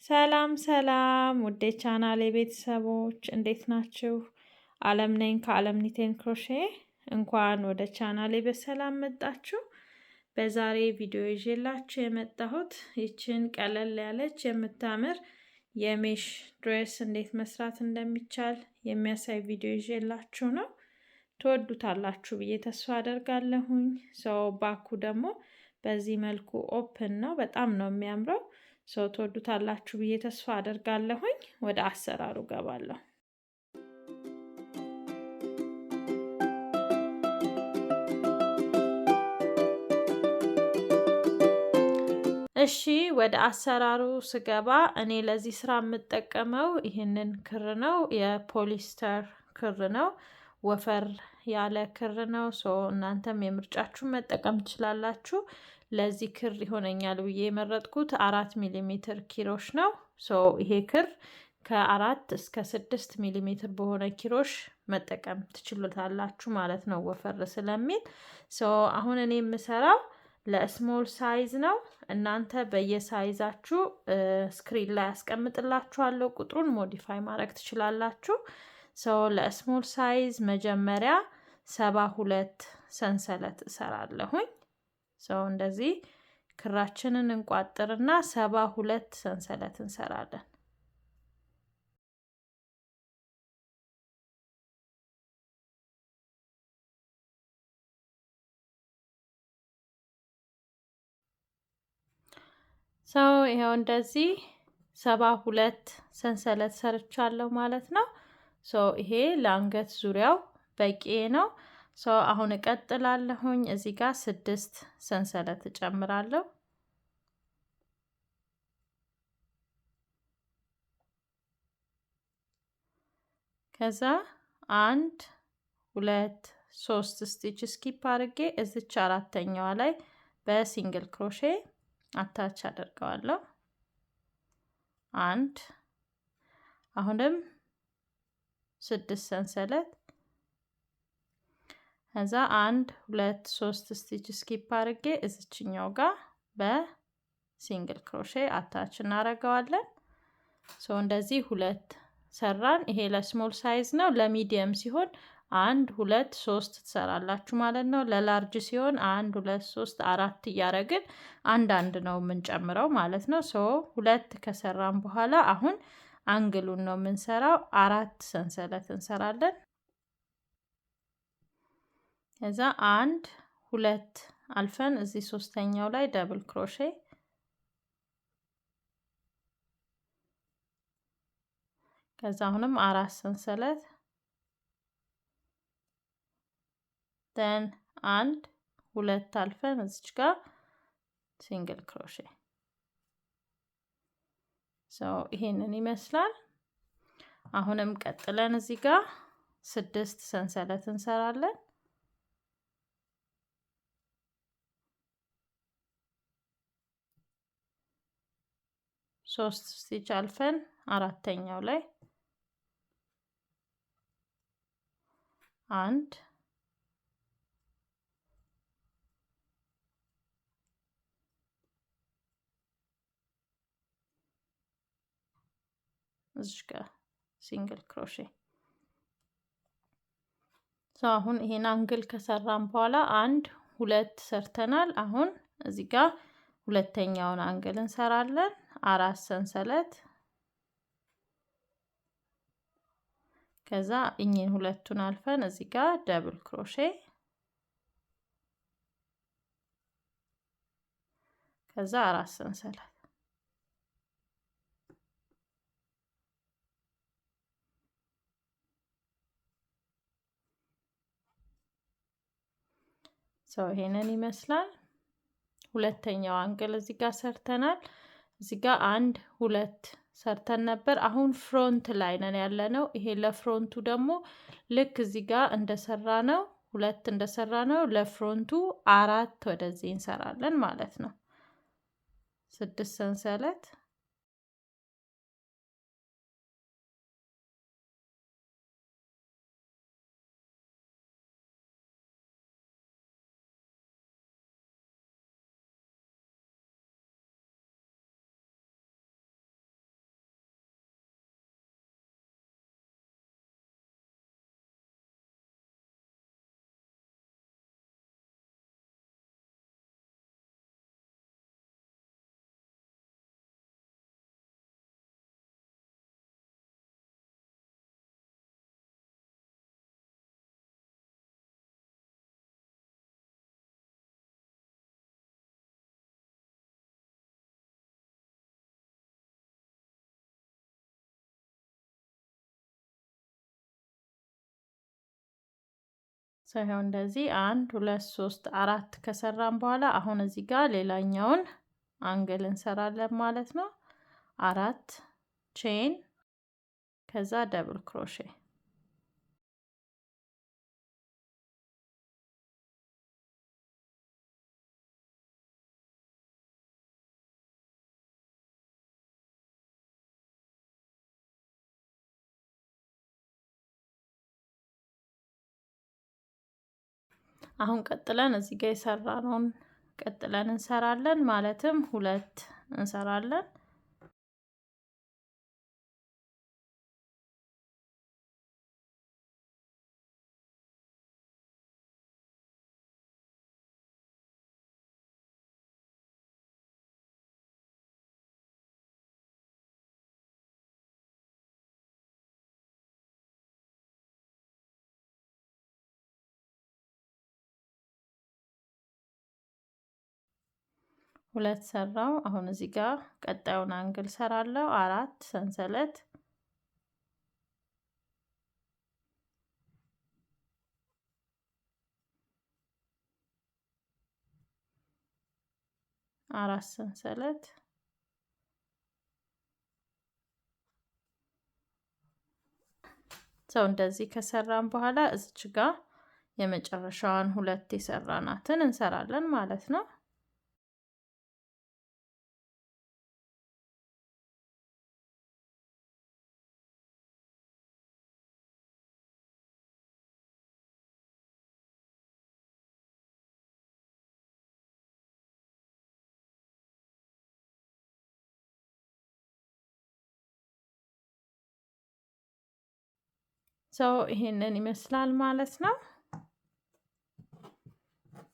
ሰላም ሰላም ውዴ ቻናል የቤተሰቦች እንዴት ናችሁ? አለም ነኝ ከአለም Knit and Crochet። እንኳን ወደ ቻናሌ በሰላም መጣችሁ። በዛሬ ቪዲዮ ይዤላችሁ የመጣሁት ይችን ቀለል ያለች የምታምር የ mesh dress እንዴት መስራት እንደሚቻል የሚያሳይ ቪዲዮ ይዤላችሁ ነው። ትወዱታላችሁ ብዬ ተስፋ አደርጋለሁኝ። So back ኡ ደግሞ በዚህ መልኩ open ነው። በጣም ነው የሚያምረው። So ትወዱታላችሁ ብዬ ተስፋ አደርጋለሁኝ። ወደ አሰራሩ ገባለሁ። እሺ ወደ አሰራሩ ስገባ እኔ ለዚህ ስራ የምጠቀመው ይህንን ክር ነው። የፖሊስተር ክር ነው። ወፈር ያለ ክር ነው። So እናንተም የምርጫችሁን መጠቀም ትችላላችሁ። ለዚህ ክር ይሆነኛል ብዬ የመረጥኩት 4 ሚሊሜትር ኪሮሽ ነው። So ይሄ ክር ከ4 እስከ 6 ሚሊሜትር በሆነ ኪሮሽ መጠቀም ትችሉታላችሁ ማለት ነው፣ ወፈር ስለሚል። So አሁን እኔ የምሰራው ለ small size ነው። እናንተ በየ size ኣችሁ screen ላይ ያስቀምጥላችኋለሁ ቁጥሩን modify ማድረግ ትችላላችሁ። So ለ small size መጀመሪያ 72 ሰንሰለት እሰራለሁኝ። So እንደዚህ ክራችንን እንቋጥርና 72 ሰንሰለት እንሰራለን። So ይኸው እንደዚህ 72 ሰንሰለት ሰርቻለሁ ማለት ነው። So ይሄ ለአንገት ዙሪያው በቂ ነው። So አሁን እቀጥላለሁኝ። እዚህ ጋር ስድስት ሰንሰለት እጨምራለሁ። ከዛ አንድ፣ ሁለት፣ ሶስት stitch skip አድርጌ እዚች አራተኛዋ ላይ በ single crochet attach አደርገዋለሁ። አንድ፣ አሁንም ስድስት ሰንሰለት፣ ከዛ አንድ፣ ሁለት፣ ሶስት stitch skip አድርጌ እዚችኛው ጋር በ single crochet attach እናደርገዋለን። So እንደዚህ ሁለት ሰራን። ይሄ ለ small size ነው። ለ medium ሲሆን አንድ፣ ሁለት፣ ሶስት ትሰራላችሁ ማለት ነው። ለ large ሲሆን አንድ፣ ሁለት፣ ሶስት፣ አራት እያደረግን አንድ አንድ ነው የምንጨምረው ማለት ነው። So ሁለት ከሰራን በኋላ አሁን angle ኡን ነው የምንሰራው። አራት ሰንሰለት እንሰራለን። ከዛ አንድ፣ ሁለት አልፈን እዚህ ሶስተኛው ላይ double crochet፣ ከዛ አሁንም አራት ሰንሰለት፣ then አንድ፣ ሁለት አልፈን እዚች ጋር single crochet። So ይሄንን ይመስላል። አሁንም ቀጥለን እዚህ ጋር ስድስት ሰንሰለት እንሰራለን። ሶስት stitch አልፈን አራተኛው ላይ አንድ፣ እዚች ጋር single crochet። አሁን ይሄን angle ከሰራን በኋላ አንድ፣ ሁለት ሰርተናል። አሁን እዚህ ጋር ሁለተኛውን angle እንሰራለን። አራት ሰንሰለት፣ ከዛ እኚህን ሁለቱን አልፈን እዚህ ጋር double crochet፣ ከዛ አራት ሰንሰለት። So ይሄንን ይመስላል። ሁለተኛው angle እዚህ ጋር ሰርተናል። እዚህ ጋር አንድ፣ ሁለት ሰርተን ነበር። አሁን front ላይ ነን ያለነው። ይሄ ለ front ኡ ደግሞ ልክ እዚህ ጋር እንደሰራነው፣ ሁለት እንደሰራነው፣ ለ front ኡ አራት ወደዚህ እንሰራለን ማለት ነው። ስድስት ሰንሰለት፣ So ይኸው እንደዚህ 1 2 3 4 ከሰራን በኋላ አሁን እዚህ ጋር ሌላኛውን angle እንሰራለን ማለት ነው። 4 chain ከዛ double crochet አሁን ቀጥለን እዚህ ጋር የሰራነውን ቀጥለን እንሰራለን። ማለትም 2 እንሰራለን። ሁለት ሰራው። አሁን እዚህ ጋር ቀጣዩን angle ሰራለሁ። 4 ሰንሰለት አራት ሰንሰለት so እንደዚህ ከሰራን በኋላ እዚች ጋር የመጨረሻዋን ሁለት የሰራናትን እንሰራለን ማለት ነው። So ይሄንን ይመስላል ማለት ነው።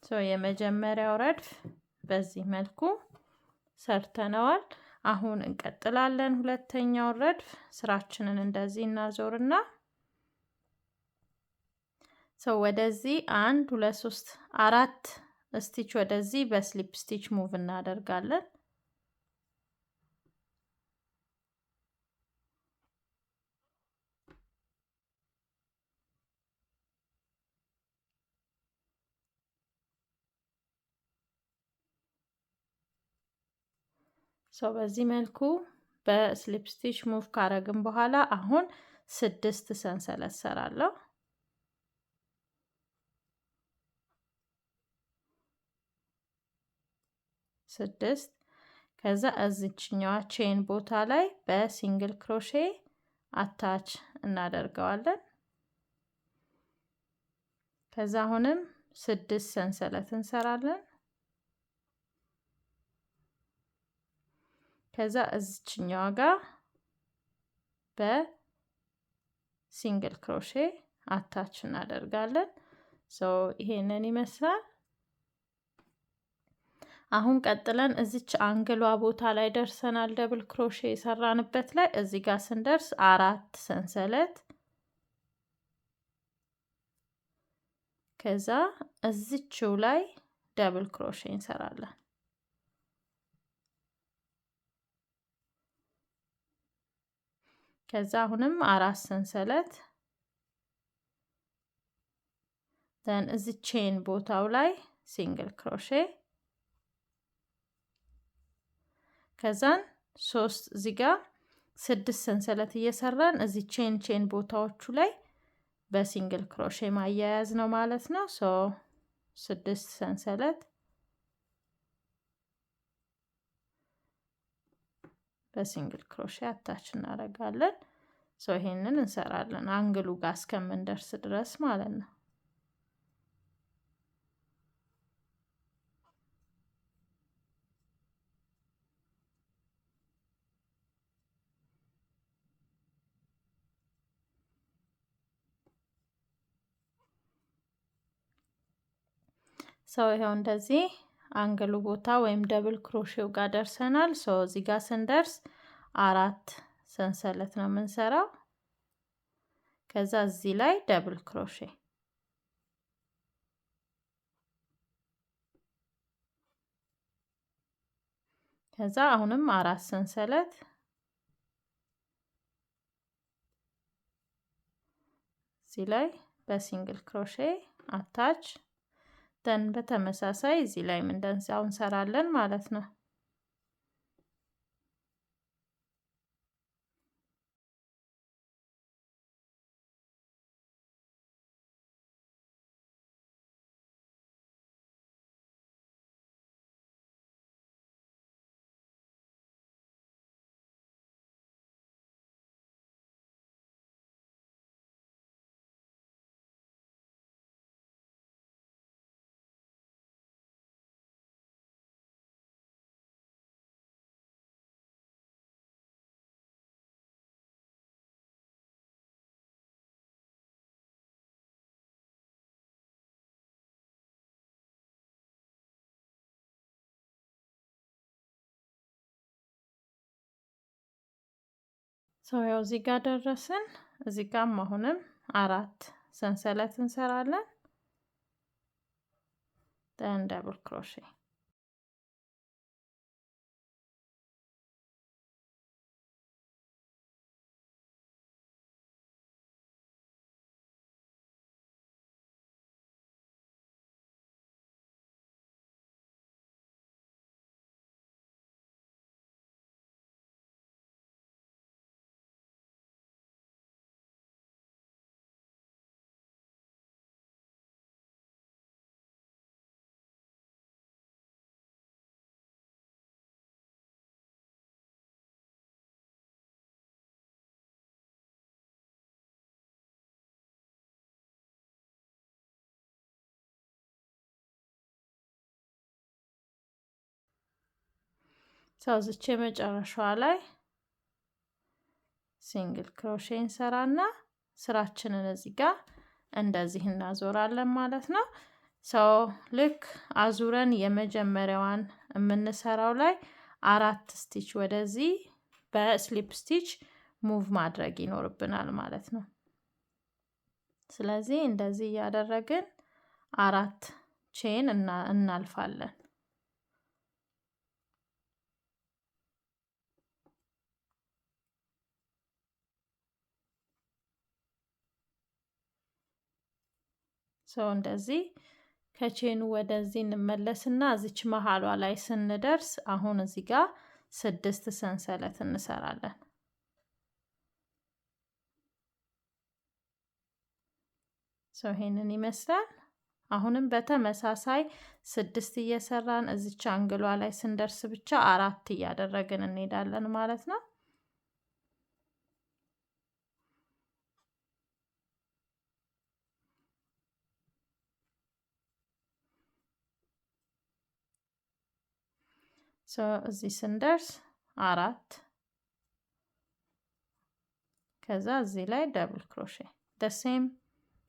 So የመጀመሪያው ረድፍ በዚህ መልኩ ሰርተነዋል። አሁን እንቀጥላለን። ሁለተኛው ረድፍ ስራችንን እንደዚህ እናዞርና so ወደዚህ 1 2 3 4 stitch ወደዚህ በ slip stitch move እናደርጋለን። So በዚህ መልኩ በ slip stitch move ካረግን በኋላ አሁን 6 ሰንሰለት ሰራለሁ። ስድስት ከዛ እዚችኛዋ chain ቦታ ላይ በ single crochet attach እናደርገዋለን። ከዛ አሁንም 6 ሰንሰለት እንሰራለን። ከዛ እዚችኛዋ ጋር በ single crochet attach እናደርጋለን። So ይሄንን ይመስላል። አሁን ቀጥለን እዚች angle ዋ ቦታ ላይ ደርሰናል። double crochet የሰራንበት ላይ እዚህ ጋር ስንደርስ 4 ሰንሰለት ከዛ እዚችው ላይ double crochet እንሰራለን። ከዛ አሁንም 4 ሰንሰለት then እዚህ chain ቦታው ላይ single crochet ከዛን 3 እዚህ ጋር 6 ሰንሰለት እየሰራን እዚህ chain ቦታዎቹ ላይ በ single crochet ማያያዝ ነው ማለት ነው። So 6 ሰንሰለት በ single crochet attach እናደርጋለን። So ይሄንን እንሰራለን angle ኡ ጋር እስከምንደርስ ድረስ ማለት ነው። So ይሄው እንደዚህ angle ኡ ቦታ ወይም double crochet ው ጋር ደርሰናል። So እዚህ ጋር ስንደርስ 4 ሰንሰለት ነው የምንሰራው። ከዛ እዚህ ላይ double crochet ከዛ አሁንም 4 ሰንሰለት እዚህ ላይ በ single crochet Attach then በተመሳሳይ እዚህ ላይም እንደዛው እንሰራለን ማለት ነው። So ያው እዚህ ጋር ደረስን። እዚህ ጋርም አሁንም 4 ሰንሰለት እንሰራለን። Then double crochet። So እዚች የመጨረሻዋ ላይ single crochet እንሰራና ስራችንን እዚህ ጋር እንደዚህ እናዞራለን ማለት ነው። So ልክ አዙረን የመጀመሪያዋን የምንሰራው ላይ 4 stitch ወደዚህ በ slip stitch move ማድረግ ይኖርብናል ማለት ነው። ስለዚህ እንደዚህ እያደረግን 4 chain እናልፋለን። So እንደዚህ ከ chain ኑ ወደዚህ እንመለስና እዚች መሃሏ ላይ ስንደርስ አሁን እዚህ ጋር 6 ሰንሰለት እንሰራለን። So ይሄንን ይመስላል። አሁንም በተመሳሳይ 6 እየሰራን እዚች angle ሏ ላይ ስንደርስ ብቻ 4 እያደረግን እንሄዳለን ማለት ነው። So እዚህ ስንደርስ 4 ከዛ እዚህ ላይ double crochet the same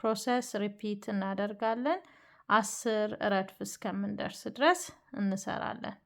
process repeat እናደርጋለን። 10 ረድፍ እስከምንደርስ ድረስ እንሰራለን።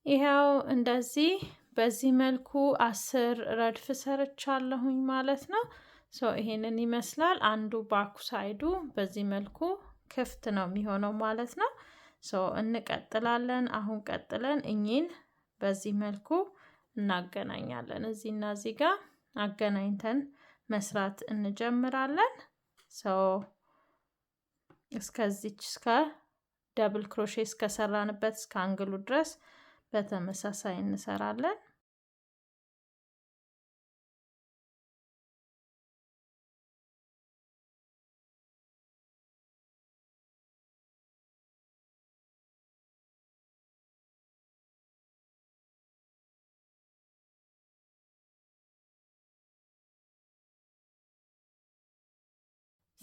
ይሄው እንደዚህ በዚህ መልኩ 10 ረድፍ ሰርቻለሁኝ ማለት ነው። So ይሄንን ይመስላል። አንዱ back side ኡ በዚህ መልኩ ክፍት ነው የሚሆነው ማለት ነው። So እንቀጥላለን። አሁን ቀጥለን እኚህን በዚህ መልኩ እናገናኛለን። እዚህና እዚህ ጋር አገናኝተን መስራት እንጀምራለን። So እስከዚች እስከ double crochet እስከሰራንበት እስከ angle ኡ ድረስ በተመሳሳይ እንሰራለን።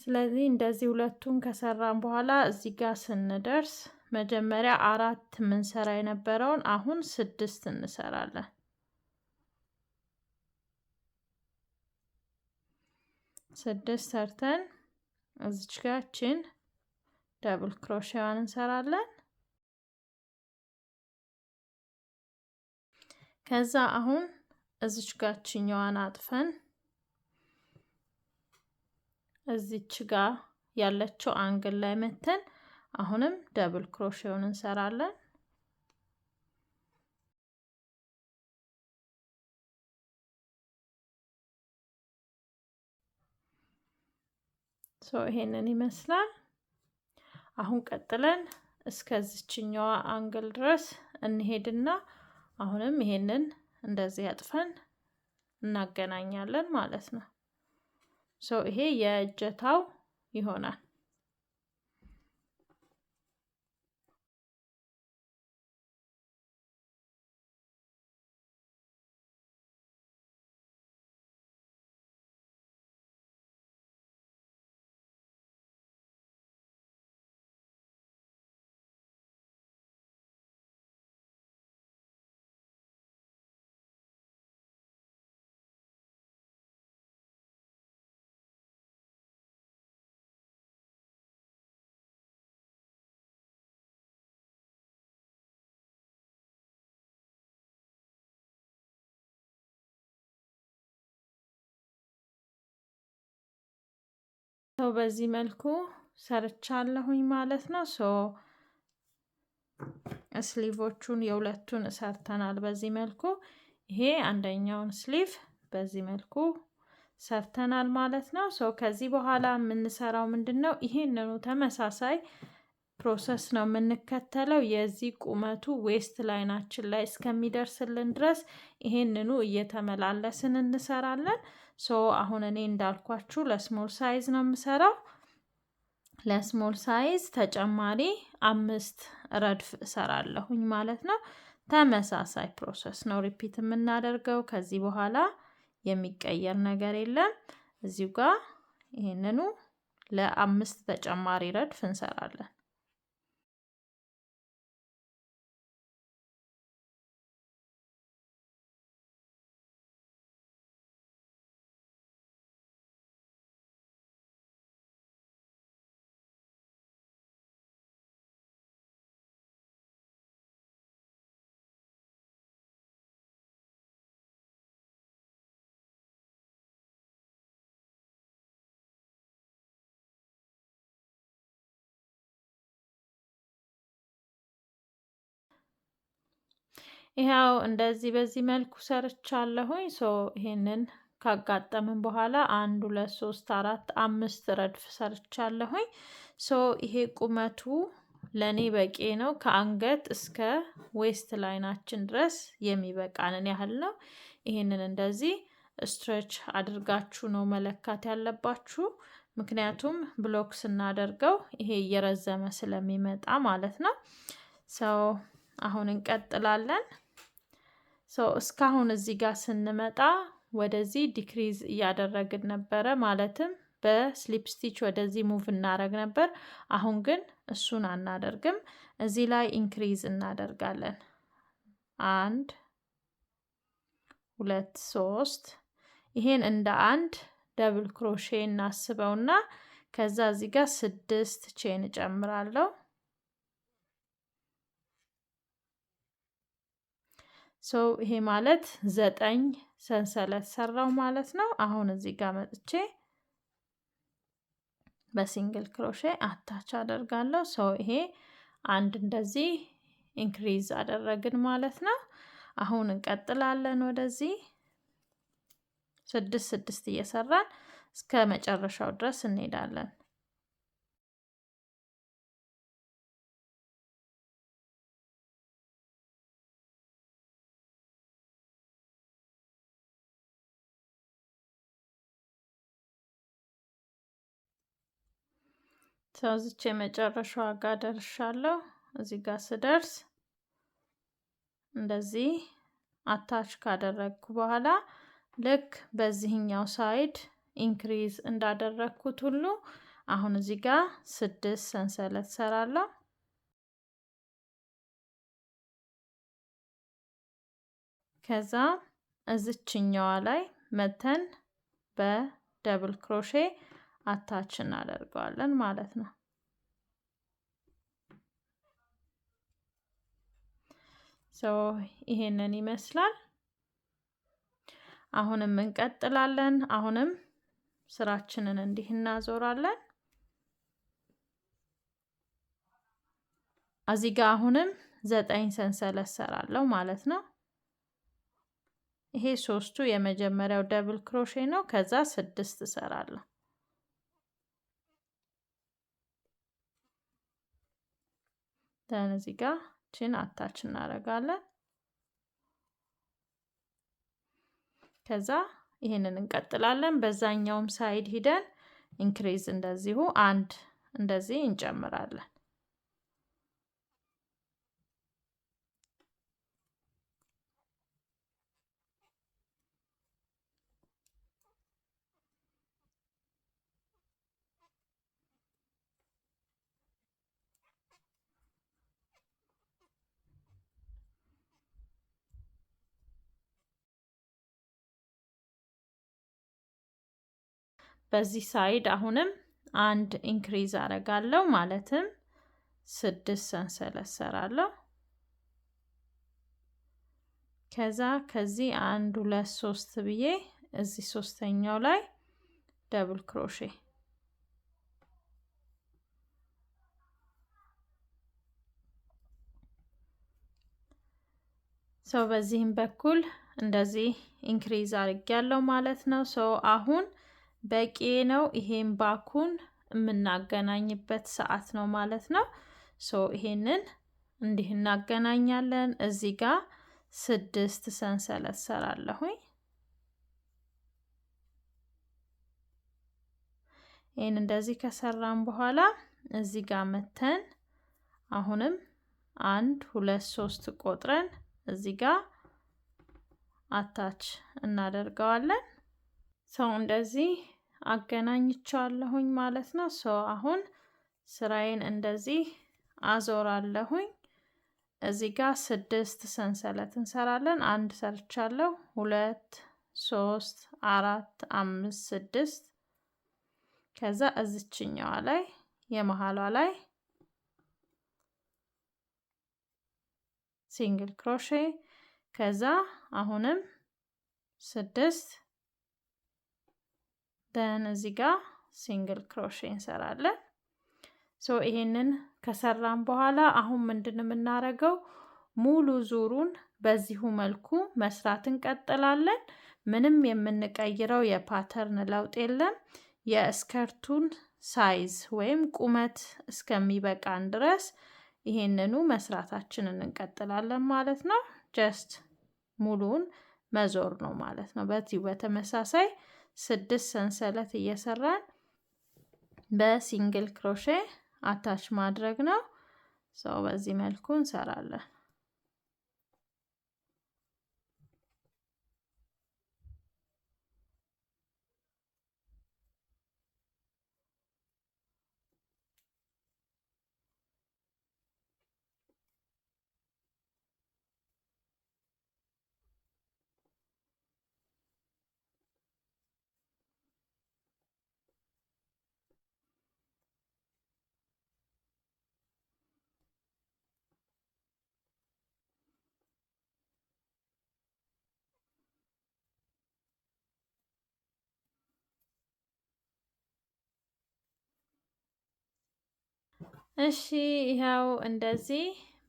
ስለዚህ እንደዚህ ሁለቱን ከሰራን በኋላ እዚህ ጋር ስንደርስ መጀመሪያ 4 ምንሰራ የነበረውን አሁን 6 እንሰራለን። 6 ሰርተን እዚች ጋር double crochet ዋን እንሰራለን። ከዛ አሁን እዚች ጋር ችኛዋን አጥፈን እዚች ጋር ያለችው angle ላይ መተን አሁንም double crochet ውን እንሰራለን። So ይሄንን ይመስላል። አሁን ቀጥለን እስከዚችኛዋ angle ድረስ እንሄድና አሁንም ይሄንን እንደዚህ አጥፈን እናገናኛለን ማለት ነው። So ይሄ የእጀታው ይሆናል። So በዚህ መልኩ ሰርቻለሁኝ ማለት ነው። So sleeve ኦቹን የሁለቱን ሰርተናል በዚህ መልኩ። ይሄ አንደኛውን sleeve በዚህ መልኩ ሰርተናል ማለት ነው። So ከዚህ በኋላ የምንሰራው ምንድነው? ይሄንኑ ተመሳሳይ process ነው የምንከተለው። የዚህ ቁመቱ waist line ኣችን ላይ እስከሚደርስልን ድረስ ይሄንኑ እየተመላለስን እንሰራለን። So አሁን እኔ እንዳልኳችሁ ለ small size ነው የምሰራው። ለ small size ተጨማሪ 5 ረድፍ እሰራለሁኝ ማለት ነው። ተመሳሳይ process ነው repeat የምናደርገው። ከዚህ በኋላ የሚቀየር ነገር የለም። እዚሁ ጋር ይሄንኑ ለ5 ተጨማሪ ረድፍ እንሰራለን። ይሄው እንደዚህ በዚህ መልኩ ሰርቻለሁኝ። So ይሄንን ካጋጠምን በኋላ 1 2 3 4 5 ረድፍ ሰርቻለሁኝ። So ይሄ ቁመቱ ለኔ በቂ ነው። ከአንገት እስከ waist line ኣችን ድረስ የሚበቃንን ያህል ነው። ይሄንን እንደዚህ stretch አድርጋችሁ ነው መለካት ያለባችሁ። ምክንያቱም block ስናደርገው ይሄ እየረዘመ ስለሚመጣ ማለት ነው። So አሁን እንቀጥላለን። So እስካሁን እዚህ ጋር ስንመጣ ወደዚህ decrease እያደረግን ነበረ፣ ማለትም በ slip stitch ወደዚህ move እናደርግ ነበር። አሁን ግን እሱን አናደርግም። እዚህ ላይ increase እናደርጋለን። 1 2 3 ይሄን እንደ አንድ double crochet እናስበውና ከዛ እዚህ ጋር 6 chain እጨምራለሁ። So ይሄ ማለት 9 ሰንሰለት ሰራው ማለት ነው። አሁን እዚህ ጋር መጥቼ በ single crochet attach አደርጋለሁ። So ይሄ አንድ እንደዚህ increase አደረግን ማለት ነው። አሁን እንቀጥላለን ወደዚህ 6 6 እየሰራን እስከ መጨረሻው ድረስ እንሄዳለን። እዚች የመጨረሻዋ ጋር ደርሻለሁ። እዚህ ጋር ስደርስ እንደዚህ attach ካደረግኩ በኋላ ልክ በዚህኛው side increase እንዳደረግኩት ሁሉ አሁን እዚህ ጋር 6 ሰንሰለት ሰራለሁ። ከዛ እዚችኛዋ ላይ መተን በ double crochet attach እናደርገዋለን ማለት ነው። So ይሄንን ይመስላል። አሁንም እንቀጥላለን። አሁንም ስራችንን እንዲህ እናዞራለን። እዚህ ጋር አሁንም 9 ሰንሰለት ሰራለሁ ማለት ነው። ይሄ ሶስቱ የመጀመሪያው double crochet ነው። ከዛ 6 ሰራለሁ። እዚህ ጋር ችን attach እናደርጋለን። ከዛ ይሄንን እንቀጥላለን። በዛኛውም side ሂደን increase እንደዚሁ አንድ እንደዚህ እንጨምራለን። በዚህ side አሁንም አንድ increase አደርጋለሁ፣ ማለትም 6 ሰንሰለት ሰራለሁ። ከዛ ከዚህ 1 2 3 ብዬ እዚህ ሶስተኛው ላይ double crochet so በዚህም በኩል እንደዚህ increase አድርጌያለሁ ማለት ነው። So አሁን በቂ ነው። ይሄን back ኡን የምናገናኝበት ሰዓት ነው ማለት ነው። So ይሄንን እንዲህ እናገናኛለን። እዚህ ጋር 6 ሰንሰለት ሰራለሁኝ። ይሄን እንደዚህ ከሰራን በኋላ እዚህ ጋር መተን አሁንም 1 2 3 ቆጥረን እዚህ ጋር attach እናደርገዋለን። So እንደዚህ አገናኝቻለሁኝ ማለት ነው። So አሁን ስራዬን እንደዚህ አዞራለሁኝ። እዚህ ጋር 6 ሰንሰለት እንሰራለን። አንድ ሰርቻለሁ፣ 2 3 4 5 6። ከዛ እዚችኛዋ ላይ የመሃሏ ላይ single crochet፣ ከዛ አሁንም 6 then እዚህ ጋር single crochet እንሰራለን። So ይሄንን ከሰራን በኋላ አሁን ምንድነው የምናረገው? ሙሉ ዙሩን በዚሁ መልኩ መስራት እንቀጥላለን። ምንም የምንቀይረው የ pattern ለውጥ የለም። የ skirt ኡን size ወይም ቁመት እስከሚበቃን ድረስ ይሄንኑ መስራታችንን እንቀጥላለን ማለት ነው። Just ሙሉውን መዞር ነው ማለት ነው። በዚህ በተመሳሳይ 6 ሰንሰለት እየሰራን በ single crochet attach ማድረግ ነው። So በዚህ መልኩ እንሰራለን። እሺ ይኸው እንደዚህ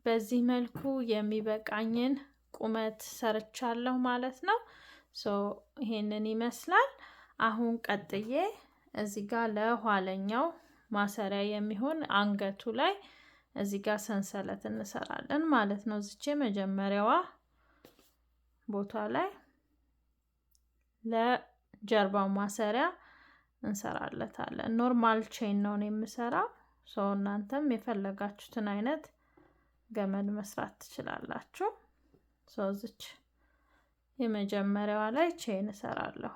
በዚህ መልኩ የሚበቃኝን ቁመት ሰርቻለሁ ማለት ነው። So ይሄንን ይመስላል። አሁን ቀጥዬ እዚህ ጋር ለኋለኛው ማሰሪያ የሚሆን አንገቱ ላይ እዚህ ጋር ሰንሰለት እንሰራለን ማለት ነው። እዚች መጀመሪያዋ ቦታ ላይ ለጀርባው ማሰሪያ እንሰራለታለን። Normal chain ነው የምሰራው። So እናንተም የፈለጋችሁትን አይነት ገመድ መስራት ትችላላችሁ። So እዚች የመጀመሪያዋ ላይ chain እሰራለሁ።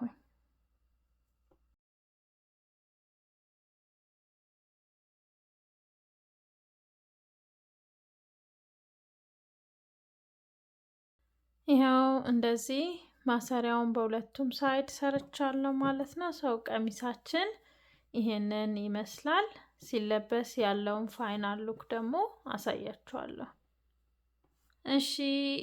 ይኸው እንደዚህ ማሰሪያውን በሁለቱም side ሰርቻለሁ ማለት ነው። So ቀሚሳችን ይሄንን ይመስላል። ሲለበስ ያለውን final look ደግሞ አሳያችኋለሁ። እሺ፣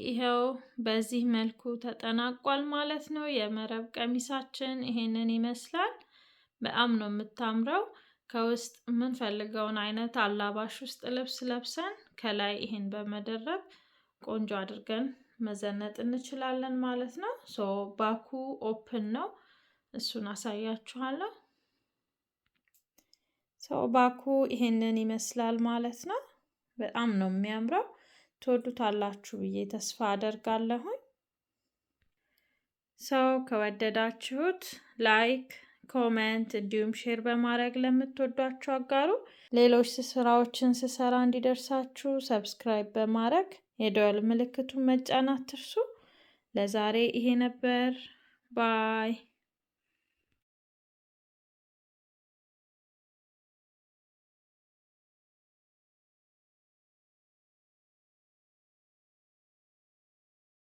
ይኸው በዚህ መልኩ ተጠናቋል ማለት ነው። የመረብ ቀሚሳችን ይሄንን ይመስላል። በጣም ነው የምታምረው። ከውስጥ የምንፈልገውን አይነት አላባሽ ውስጥ ልብስ ለብሰን ከላይ ይሄን በመደረብ ቆንጆ አድርገን መዘነጥ እንችላለን ማለት ነው። So back ኡ open ነው። እሱን አሳያችኋለሁ። So back ኡ ይሄንን ይመስላል ማለት ነው። በጣም ነው የሚያምረው። ትወዱታላችሁ ብዬ ተስፋ አደርጋለሁኝ። So ከወደዳችሁት like፣ comment እንዲሁም share በማድረግ ለምትወዷቸው አጋሩ። ሌሎች ስራዎችን ስሰራ እንዲደርሳችሁ subscribe በማድረግ የደወል ምልክቱን መጫን አትርሱ። ለዛሬ ይሄ ነበር። Bye.